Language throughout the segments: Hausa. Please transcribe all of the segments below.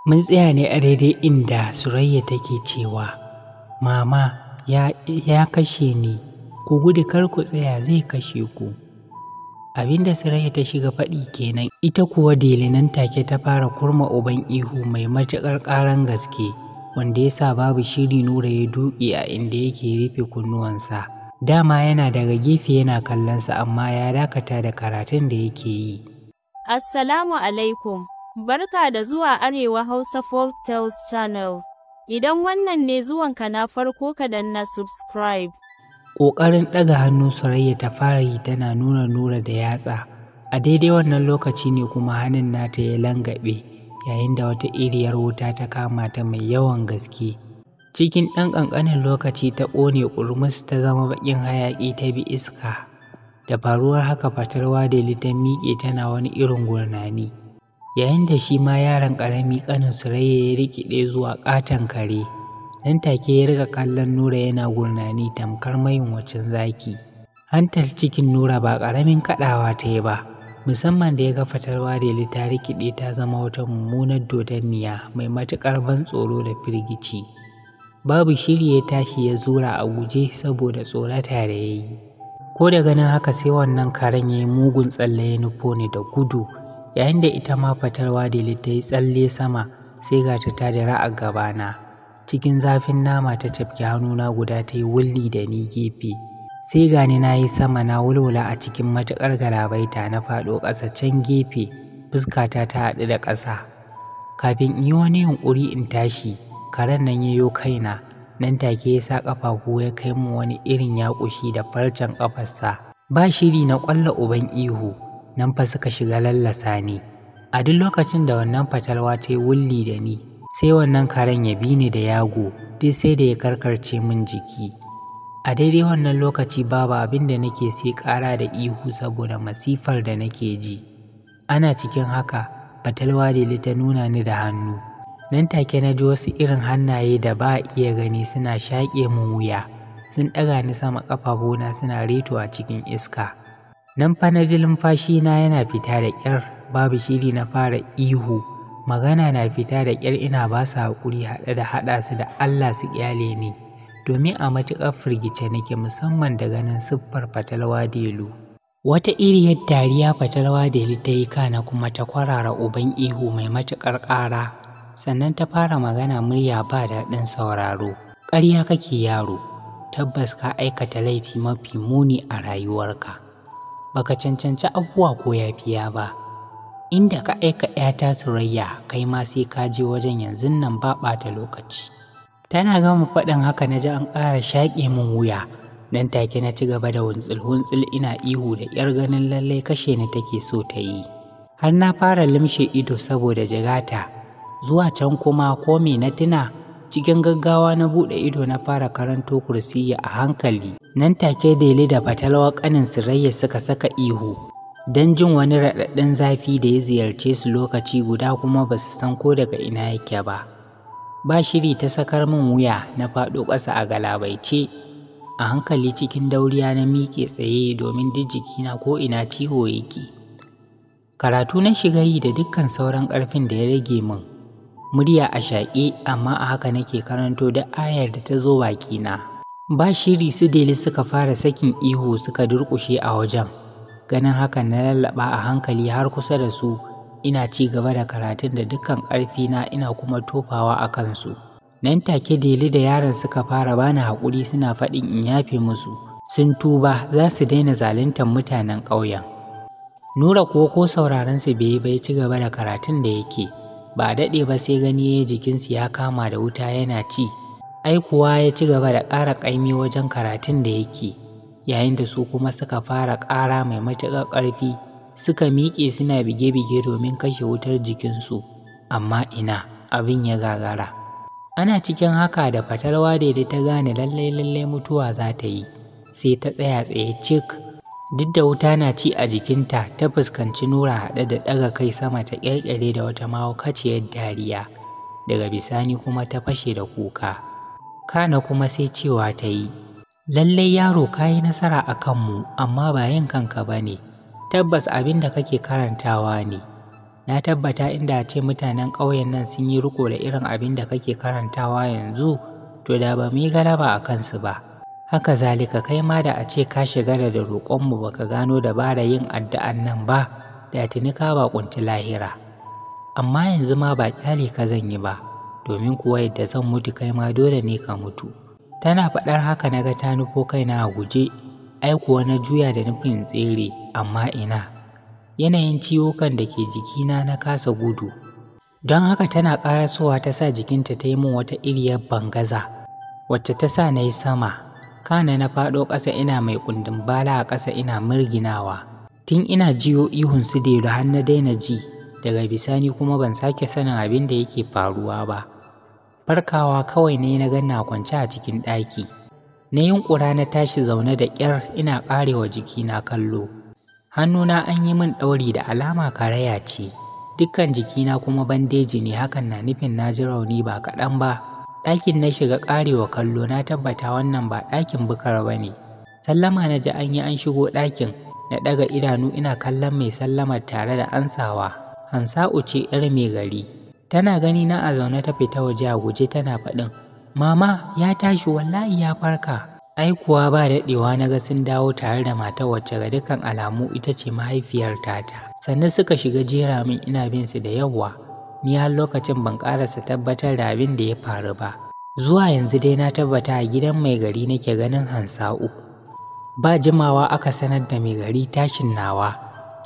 Mun tsaya ne a daidai inda Surayya take cewa, "Mama, ya kashe ni, ku gudu kar ku tsaya zai kashe ku." Abinda Surayya ta shiga faɗi kenan, ita kuwa Delu nan take ta fara kurma uban ihu mai matuƙar ƙaran gaske, wanda ya sa babu shiri Nura ya duƙe a inda yake rufe kunnuwansa. Dama yana daga gefe yana kallonsa amma ya dakata da karatun da yake yi. Assalamu alaikum. Barka da zuwa Arewa Hausa Folk Tales Channel. Idan wannan ne zuwanka na farko, ka danna subscribe. Ƙoƙarin ɗaga hannu Surayya ta fara yi tana nuna Nura da yatsa. A daidai wannan lokaci ne kuma hannun nata ya langaɓe yayin da wata iriyar wuta ta kama ta mai yawan gaske. Cikin ɗan ƙanƙanin lokaci ta ƙone ƙurmus, ta zama baƙin hayaƙi ta bi iska. Da faruwar haka fatalwa Delu ta miƙe tana wani irin gurnani, yayin da shi ma yaron ƙarami ƙanin Surayya ya rikiɗe zuwa ƙaton kare. Nan take ya riƙa kallon Nura yana gurnani tamkar mayunwacin zaki. Hantar cikin Nura ba ƙaramin kaɗawa ta yi ba, musamman da ya ga fatalwa Delu ta rikiɗe ta zama wata mummunar dodanniya mai matuƙar ban tsoro da firgici. Babu shiri ya tashi ya zura a guje saboda tsorata da ya yi. Ko da ganin haka sai wannan karen ya yi mugun tsalle ya nufo ni da gudu, yayin da ita ma fatalwa Delu ta yi tsalle sama, sai ga ta ta dira a gabana. Cikin zafin nama ta cafke hannuna guda ta yi wulli da ni gefe. Sai gani na yi sama na wulwula a cikin matuƙar galabaita, na faɗo ƙasa can gefe, fuskata ta haɗu da ƙasa. Kafin in yi wani yunƙuri in tashi, karen nan ya yo kaina, nan take ya sa ƙafafu ya kai min wani irin yaƙushi da farcen ƙafarsa. Ba shiri na ƙwalla uban ihu, nan fa suka shiga lallasa ni. A duk lokacin da wannan fatalwa ta yi wulli da ni, sai wannan karen ya bi ni da yago, duk sai da ya karkarce min jiki. A daidai wannan lokaci babu abin da nake sai ƙara da ihu saboda masifar da nake ji. Ana cikin haka, fatalwa Delu ta nuna ni da hannu. Nan take na ji wasu irin hannaye da ba a iya gani suna shaƙe min wuya, sun ɗaga ni sama, ƙafafuna suna reto a cikin iska. Nan fa na ji numfashina yana fita da ƙyar, babu shiri na fara ihu. Magana na fita da ƙyar, ina ba su haƙuri haɗe da haɗa su da Allah su ƙyale ni, domin a matuƙar firgice nake, musamman da ganin siffar fatalwa Delu. Wata iriyar dariya fatalwa Delu ta yi, kana kuma ta kwarara uban ihu mai matuƙar ƙara, sannan ta fara magana murya ba daɗin sauraro. "Ƙarya kake yaro, tabbas ka aikata laifi mafi muni a rayuwarka. Baka cancanci afuwa ko yafiya ba. Inda ka aika ‘yata Surayya, kai ma sai ka je wajen yanzun nan ba ɓata lokaci." Tana gama faɗin haka na ji an ƙara shaƙe min wuya. Nan take na ci gaba da wuntsil-wuntsil ina ihu da ƙyar, ganin lallai kashe ni take so ta yi. Har na fara limshe ido saboda jigata. Zuwa can kuma ko me na tuna, cikin gaggawa na buɗe ido na fara karanto kursiyya a hankali. Nan take Delu da fatalwa ƙanin Surayya suka saka ihu, don jin wani raɗaɗin zafi da ya ziyarce su lokaci guda kuma ba su san ko daga ina yake ba. Ba shiri ta sakar min wuya, na faɗo ƙasa a galabaice. A hankali cikin dauriya na miƙe tsaye domin duk jikina ko ina ciwo yake. Karatu na shiga yi da dukkan sauran ƙarfin da ya rage min. Murya a shaƙe, amma a haka nake karanto duk ayar da ta zo bakina. Ba shiri su Delu suka fara sakin ihu suka durƙushe a wajen. Ganin hakan na lallaɓa a hankali har kusa da su, ina ci gaba da karatun da dukkan ƙarfina, ina kuma tofawa a kansu. Nan take Delu da yaron suka fara bani haƙuri, suna faɗin in yafe musu. Sun tuba, za su daina zaluntar mutanen ƙauyen. Nura ko sauraron su bai yi ba, ya ci gaba da karatun da yake. Ba a daɗe ba sai gani ya jikinsu ya kama da wuta yana ci. Ai kuwa ya ci gaba da ƙara ƙaimi wajen karatun da yake, yayin da su kuma suka fara ƙara mai matuƙar ƙarfi, suka miƙe suna bige-bige domin kashe wutar jikinsu, amma ina, abin ya gagara. Ana cikin haka da fatalwa Delu ta gane lallai lallai mutuwa za ta yi, sai ta tsaya tsaye cik. Duk da wuta na ci a jikinta, ta fuskanci Nura haɗe da ɗaga kai sama ta ƙyalƙyale da wata mahaukaciyar dariya. Daga bisani kuma ta fashe da kuka. Kana kuma sai cewa ta yi, "Lallai yaro, ka yi nasara a kanmu, amma ba yin kanka ba ne. Tabbas abin da kake karantawa ne. Na tabbata inda a ce mutanen ƙauyen nan sun yi riƙo da irin abin da kake karantawa yanzu, to da ba mu yi galaba a kansu ba. Haka zalika kai ma da a ce ka shagala da roƙonmu ba ka gano dabarar yin addu'an nan ba, da tuni ka baƙunci lahira. Amma yanzu ma ba ƙyale ka zan yi ba, domin kuwa yadda zan mutu kai ma dole ne ka mutu. Tana faɗar haka na ga ta nufo kaina a guje, ai kuwa na juya da nufin tsere, amma ina. Yanayin ciwukan da ke jikina na kasa gudu. Don haka tana ƙarasowa ta sa jikinta ta yi min wata iriyar bangaza, wacce ta sa na yi sama. Kana na faɗo ƙasa ina mai ƙundin bala a ƙasa ina mirginawa. Tun ina jiyo ihun su Delu har na daina ji, daga bisani kuma ban sake sanin abin da yake faruwa ba. Farkawa kawai ne na gan na kwance a cikin ɗaki. Na yunƙura na tashi zaune da ƙyar ina ƙarewa jikina kallo. Hannuna an yi min ɗauri da alama karaya ce, dukkan jikina kuma bandeji ne, hakan na nufin na ji rauni ba kaɗan ba. Ɗakin na shiga ƙarewa kallo, na tabbata wannan ba ɗakin Bukar ba ne. Sallama na ji an yi an shigo ɗakin, na ɗaga idanu ina kallon mai sallamar tare da ansawa. Hansa'u ce 'yar mai gari. Tana gani na a zaune ta fita waje a guje tana faɗin, Mama ya tashi, wallahi ya farka. Ai kuwa ba daɗewa na ga sun dawo tare da matar wacce ga dukkan alamu ita ce mahaifiyar tata. Sannan suka shiga jera min ina bin su da yawa. Ni har lokacin ban ƙarasa tabbatar da abin da ya faru ba. Zuwa yanzu dai na tabbata a gidan mai gari nake ganin Hansa'u. Ba jimawa aka sanar da mai gari tashin nawa.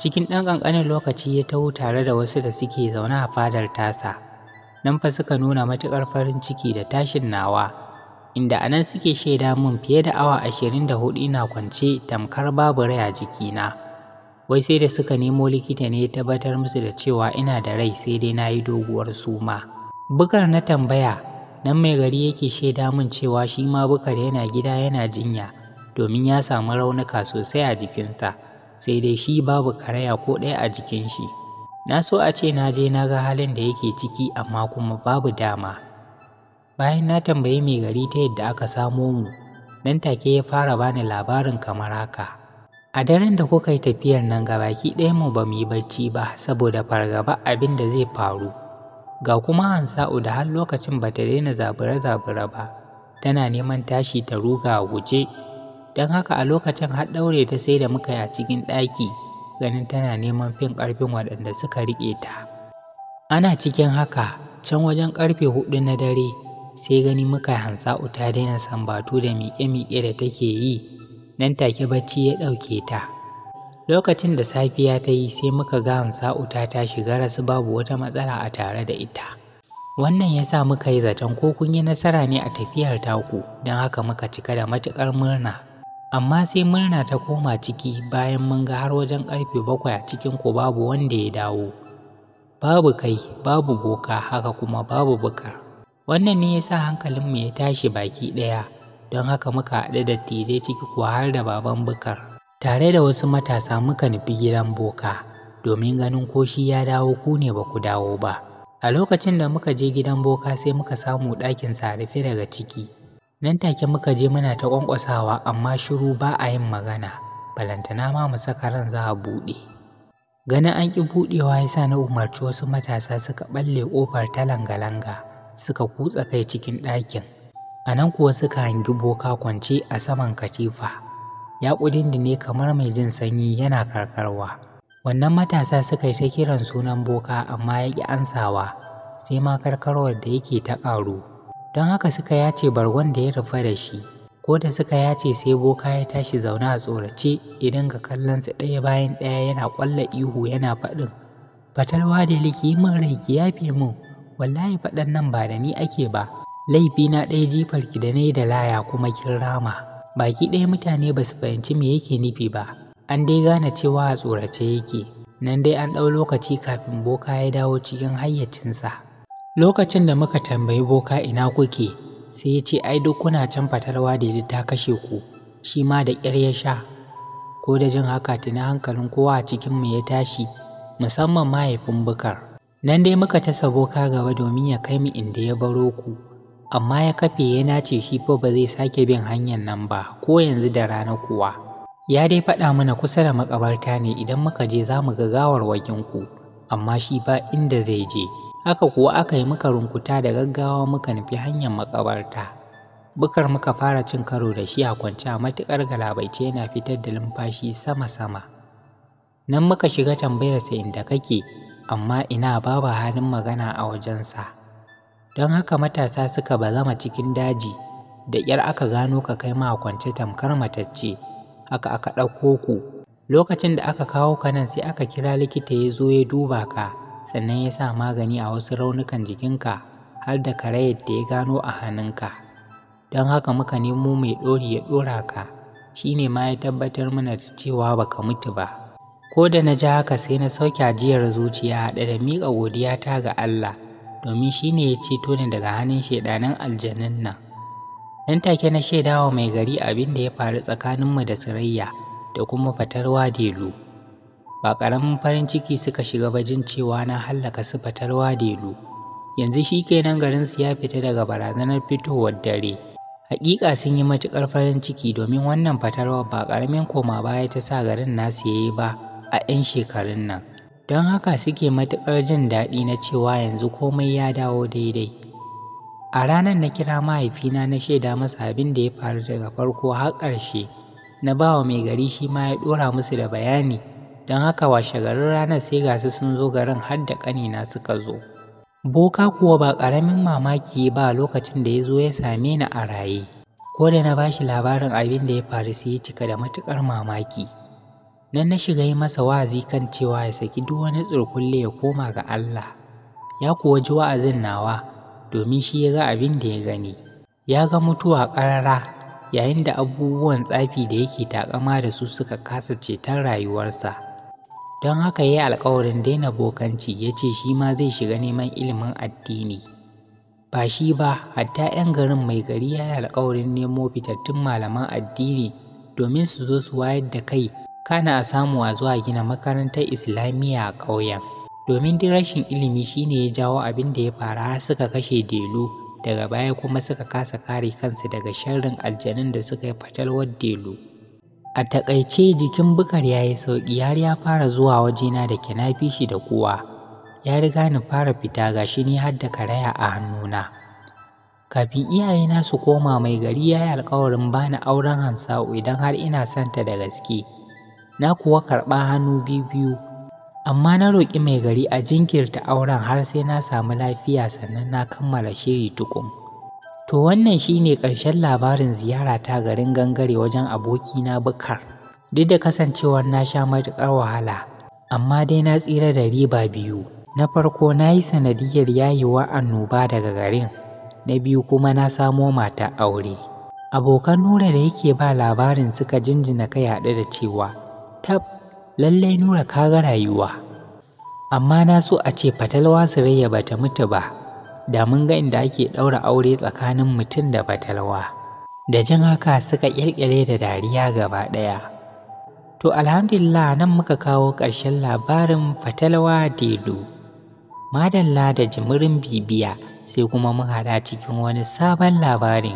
Cikin ɗan ƙanƙanin lokaci ya taho tare da wasu da suke zaune a fadar tasa. Nan fa suka nuna matuƙar farin ciki da tashin nawa, inda a nan suke shaida min fiye da awa 24 ina kwance tamkar babu rai a jikina. Wai sai da suka nemo likita ne ya tabbatar musu da cewa ina da rai, sai dai na yi doguwar suma. Bukar na tambaya, nan mai gari yake shaida min cewa shi ma Bukar yana gida yana jinya, domin ya samu raunuka sosai a jikinsa, sai dai shi babu karaya ko ɗaya a jikin shi. Na so a ce na je na ga halin da yake ciki, amma kuma babu dama. Bayan na tambayi mai gari ta yadda aka samo mu, nan take ya fara bani labarin kamar haka. A daren da kuka yi tafiyar nan gabaki ɗayan mu ba mu yi bacci ba saboda fargaba abin da zai faru. Ga kuma Hansa'u da har lokacin ba ta daina zabure-zabure ba, tana neman tashi ta ruga a guje. Don haka a lokacin har ɗaure ta sai da muka yi a cikin ɗaki, ganin tana neman fin ƙarfin waɗanda suka riƙe ta. Ana cikin haka, can wajen ƙarfe 4 na dare, sai gani muka Hansa'u ta daina sambatu da miƙe-miƙe da take yi, nan take bacci ya ɗauke ta. Lokacin da safiya ta yi sai muka ga Hansa'u ta tashi garas babu wata matsala a tare da ita. Wannan ya sa muka yi zaton ko kun yi nasara ne a tafiyar taku, don haka muka cika da matuƙar murna. Amma sai murna ta koma ciki bayan mun ga har wajen ƙarfe 7 a cikin ku babu wanda ya dawo. Babu kai, babu boka, haka kuma babu Bukar. Wannan ne ya sa hankalinmu ya tashi baki ɗaya, don haka muka haɗu da dattijai ciki kuwa har da baban Bukar. Tare da wasu matasa muka nufi gidan boka, domin ganin ko shi ya dawo ku ne ba ku dawo ba. A lokacin da muka je gidan boka sai muka samu ɗakinsa a rufe daga ciki. Nan take muka je muna ta ƙwanƙwasawa amma shiru ba a yin magana, balantana ma mu saka ran za a buɗe. Ganin an ƙi buɗewa ya sa na umarci wasu matasa suka ɓalle ƙofar ta langa-langa suka kutsa kai cikin ɗakin. A nan kuwa suka hangi boka kwance a saman katifa, ya ƙudindine kamar mai jin sanyi yana karkarwa. Wannan matasa suka yi ta kiran sunan boka amma ya ƙi ansawa, sai ma karkarwar da yake ta ƙaru. Don haka suka yace bargon da ya rufe da shi. Ko da suka yace sai boka ya tashi zaune a tsorace ya dinga kallon su ɗaya bayan ɗaya yana ƙwalla ihu yana faɗin, Fatalwa da ki yi min rai ki yafe min, wallahi faɗan nan ba da ni ake ba. Laifina ɗaya jifar ki da na yi da laya kuma kin rama. Baki ɗaya mutane ba su fahimci me yake nufi ba. An dai gane cewa a tsorace yake. Nan dai an ɗau lokaci kafin boka ya dawo cikin hayyacinsa. Lokacin da muka tambayi boka ina kuke, sai ya ce ai duk kuna can fatalwa da ta kashe ku, shi ma da ƙyar ya sha. Ko da jin haka tuni hankalin kowa a cikinmu ya tashi, musamman mahaifin Bukar. Nan dai muka tasa boka gaba domin ya kai mu inda ya baro ku, amma ya kafe ya nace shi fa ba zai sake bin hanyar nan ba, ko yanzu da rana kuwa. Ya dai faɗa mana kusa da maƙabarta ne idan muka je za mu ga gawarwakin ku, Amma shi ba inda zai je. Haka kuwa aka yi muka runkuta da gaggawa muka nufi hanyar makabarta. Bukar muka fara cin karo da shi a kwance a matuƙar galabaice yana fitar da lumfashi sama-sama. Nan muka shiga tambayarsa inda kake, amma ina babu halin magana a wajensa. Don haka matasa suka bazama cikin daji, da ƙyar aka gano ka kai ma a kwance tamkar matacce, haka aka ɗauko ku. Lokacin da aka kawo ka nan sai aka kira likita ya zo ya duba ka, sannan ya sa magani a wasu raunukan jikinka har da karayar da ya gano a hannunka. Don haka muka nemo mai ɗori ya ɗora ka, shi ne ma ya tabbatar mana da cewa baka mutu ba. Ko da na ji haka sai na sauke ajiyar zuciya haɗe da miƙa godiyata ga Allah, domin shi ne ya ceto ni daga hannun shaiɗanan aljanun nan. Nan take na shaidawa mai gari abin da ya faru tsakaninmu da Surayya da kuma fatalwa Delu. Ba ƙaramin farin ciki suka shiga ba jin cewa na hallaka su fatalwa Delu. Yanzu shi kenan garinsu ya fita daga barazanar fitowar dare. Haƙiƙa sun yi matuƙar farin ciki domin wannan fatalwar ba ƙaramin koma baya ta sa garin nasu ya yi ba a 'yan shekarun nan. Don haka suke matuƙar jin daɗi na cewa yanzu komai ya dawo daidai. A ranar na kira mahaifina na shaida masa abin da ya faru daga farko har ƙarshe. Na ba wa mai gari shi ma ya ɗora musu da bayani. Don haka washe garin ranar sai ga su sun zo garin har da ƙanina suka zo. Boka kuwa ba ƙaramin mamaki ba lokacin da ya zo ya same ni a raye. Ko da na ba shi labarin abin da ya faru sai ya cika da matuƙar mamaki. Nan na shiga yi masa wa'azi kan cewa ya saki duk wani tsurkulle ya koma ga Allah. Ya kuwa ji wa'azin nawa domin shi ya ga abin da ya gani. Ya ga mutuwa ƙarara yayin da abubuwan tsafi da yake taƙama da su suka kasa ceton rayuwarsa. Don haka ya yi alƙawarin daina bokanci, ya ce shi ma zai shiga neman ilimin addini. Ba shi ba, hatta 'yan garin mai gari ya yi alƙawarin nemo fitattun malaman addini domin su zo su wayar da kai, kana a samu a zuwa gina makarantar Islamiyya a ƙauyen. Domin duk rashin ilimi shi ne ya jawo abin da ya faru har suka kashe Delu, daga baya kuma suka kasa kare kansu daga sharrin aljanun da suka yi fatalwar Delu. A taƙaice jikin Bukar ya yi sauƙi har ya fara zuwa wajena da ke na fi shi da kowa. Ya riga ni fara fita ga shi ni har da karaya a hannuna. Kafin iyayena su koma, mai gari ya yi alƙawarin bani auren Hansa'u idan har ina son ta da gaske. Na kuwa karɓa hannu biyu-biyu, amma na roƙi mai gari a jinkirta auren har sai na samu lafiya sannan na kammala shiri tukun. To wannan shi ne ƙarshen labarin ziyarata garin Gangare wajen abokina Bukar. Duk da kasancewar na sha matuƙar wahala, amma dai na tsira da riba biyu. Na farko, na yi sanadiyyar yayewar annoba daga garin. Na biyu kuma, na samo mata aure. Abokan Nura da yake ba labarin suka jinjina kai haɗe da cewa, tab, lallai Nura ka ga rayuwa. Amma na so a ce fatalwa Surayya ba ta mutu ba, da mun ga inda ake ɗaura aure tsakanin mutum da fatalwa. Da jin haka suka ƙyalƙyale da dariya gaba ɗaya. To alhamdulillah, nan muka kawo ƙarshen labarin fatalwa Delu. Madalla da jimirin bibiya, sai kuma mun haɗa cikin wani sabon labarin.